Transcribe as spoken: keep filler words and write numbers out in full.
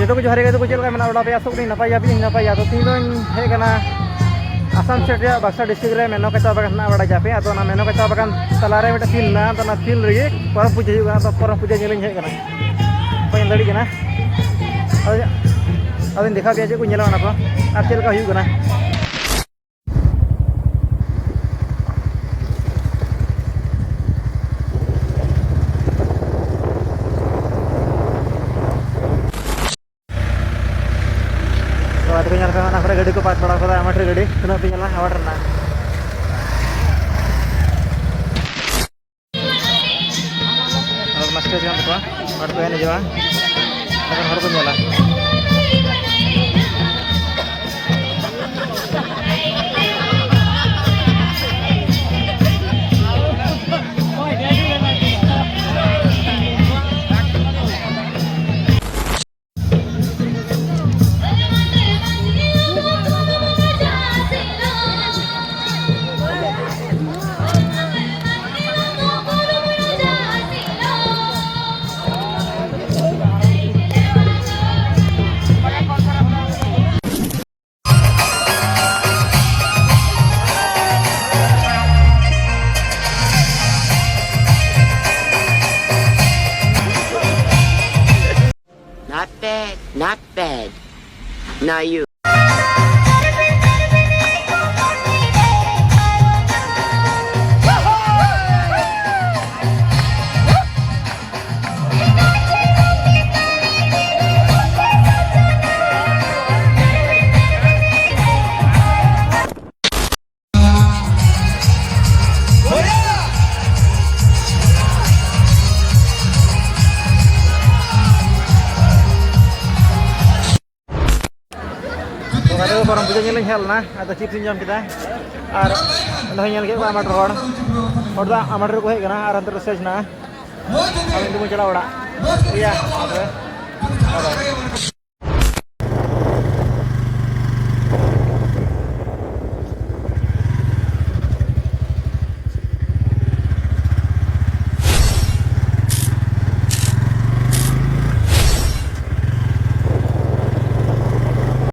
ᱡᱚᱦᱟᱨ ᱜᱮ, ᱪᱮᱫ ᱞᱮᱠᱟ ᱢᱮᱱᱟᱜ ᱵᱟᱲᱟ ᱯᱮᱭᱟ? ᱟᱥᱚᱜ ᱠᱟᱹᱱᱟᱹᱧ ᱱᱟᱯᱟᱭ ᱜᱮᱭᱟ ᱯᱮ, ᱤᱧ ᱱᱟᱯᱟᱭ ᱜᱮᱭᱟ᱾ ᱛᱚ ᱛᱤᱦᱤᱧ ᱫᱚᱧ ᱦᱮᱡ ᱟᱠᱟᱱᱟ ᱟᱥᱟᱢ ᱥᱴᱮᱴ ᱨᱮᱭᱟᱜ ᱵᱟᱠᱥᱟ ᱰᱤᱥᱴᱨᱤᱠᱴ ᱨᱮ ᱢᱮᱱᱚᱠᱟ ᱪᱟ ᱵᱟᱜᱟᱱ ᱦᱮᱱᱟᱜ ᱵᱟᱲᱟ ᱜᱮᱭᱟ ᱯᱮ᱾ ᱟᱫᱚ ᱚᱱᱟ ᱢᱮᱱᱚᱠᱟ ᱪᱟ ᱵᱟᱜᱟᱱ ᱛᱟᱞᱟᱨᱮ ᱢᱤᱫᱴᱮᱱ ᱯᱷᱤᱞᱰ ᱢᱮᱱᱟᱜᱼᱟ, ᱟᱫᱚ ᱚᱱᱟ ᱯᱷᱤᱞᱰ ᱨᱮᱜᱮ ᱯᱚᱨᱚᱵᱽ ᱯᱩᱡᱟᱹ ᱦᱩᱭᱩᱜ ᱠᱟᱱᱟ᱾ ᱟᱫᱚ ᱯᱚᱨᱚᱵᱽ ᱯᱩᱡᱟᱹ ᱧᱮᱞᱤᱧ ᱦᱮᱡ ᱟᱠᱟᱱᱟ, ᱵᱟᱹᱧ ᱫᱟᱲᱮᱭᱟᱜ ᱠᱟᱱᱟ᱾ ᱟᱫᱚ ᱟᱫᱚᱧ ᱫᱮᱠᱷᱟᱣ ᱯᱮᱭᱟ ᱪᱮᱫ ᱠᱚ ᱧᱮᱞᱚᱜᱼᱟ ᱚᱱᱟ ᱠᱚ ᱟᱨ ᱪᱮᱫ ᱞᱮᱠᱟ ᱦᱩᱭᱩᱜ ᱠᱟᱱᱟ᱾ ᱛᱚ ᱟᱫᱚ ᱧᱮᱞ ᱯᱮ, ᱚᱱᱟ ᱠᱚᱨᱮ ᱜᱟᱹᱰᱤ ᱠᱚ ᱯᱟᱨᱠ ᱵᱟᱲᱟ ᱠᱟᱫᱟ, ᱟᱭᱢᱟ ᱰᱷᱮᱨ ᱜᱟᱹᱰᱤ᱾ ᱛᱤᱱᱟᱹᱜ ᱯᱮ ᱧᱮᱞᱟ ᱟᱭᱢᱟ ᱰᱷᱮᱨ ᱨᱮᱱᱟᱜ᱾ ᱟᱨ ᱚᱱᱟ ᱥᱴᱮᱡᱽ ᱠᱟᱱ ᱛᱟᱠᱚᱣᱟ, ᱦᱚᱲ ᱠᱚ ᱮᱱᱮᱡᱚᱜᱼᱟ, ᱮᱱᱠᱷᱟᱱ ᱦᱚᱲ ᱠᱚ ᱧᱮᱞᱟ᱾ Not bad, not bad. Now you. ᱛᱚ ᱜᱟᱛᱮ ᱠᱚ, ᱯᱚᱨᱚᱵᱽ ᱯᱩᱡᱟᱹ ᱧᱮᱞ ᱤᱧ ᱦᱮᱡ ᱞᱮᱱᱟ, ᱟᱫᱚ ᱪᱤᱯᱥ ᱤᱧ ᱡᱚᱢ ᱠᱮᱫᱟ᱾ ᱟᱨ ᱚᱸᱰᱮ ᱦᱚᱸᱧ ᱧᱮᱞ ᱠᱮᱫ ᱠᱚᱣᱟ ᱟᱭᱢᱟ ᱰᱷᱮᱨ ᱦᱚᱲ, ᱦᱚᱲ ᱫᱚ ᱟᱭᱢᱟ ᱰᱷᱮᱨ ᱠᱚ ᱦᱮᱡ ᱠᱟᱱᱟ᱾ ᱟᱨ ᱚᱱᱛᱮ ᱨᱮ ᱥᱴᱮᱡᱽ ᱦᱮᱱᱟᱜᱼᱟ, ᱟᱨ ᱤᱧ ᱫᱚ ᱵᱟᱹᱧ ᱪᱟᱞᱟᱣ ᱚᱲᱟᱜ᱾ ᱴᱷᱤᱠ ᱜᱮᱭᱟ, ᱛᱚᱵᱮ ᱵᱟᱭ ᱵᱟᱭ᱾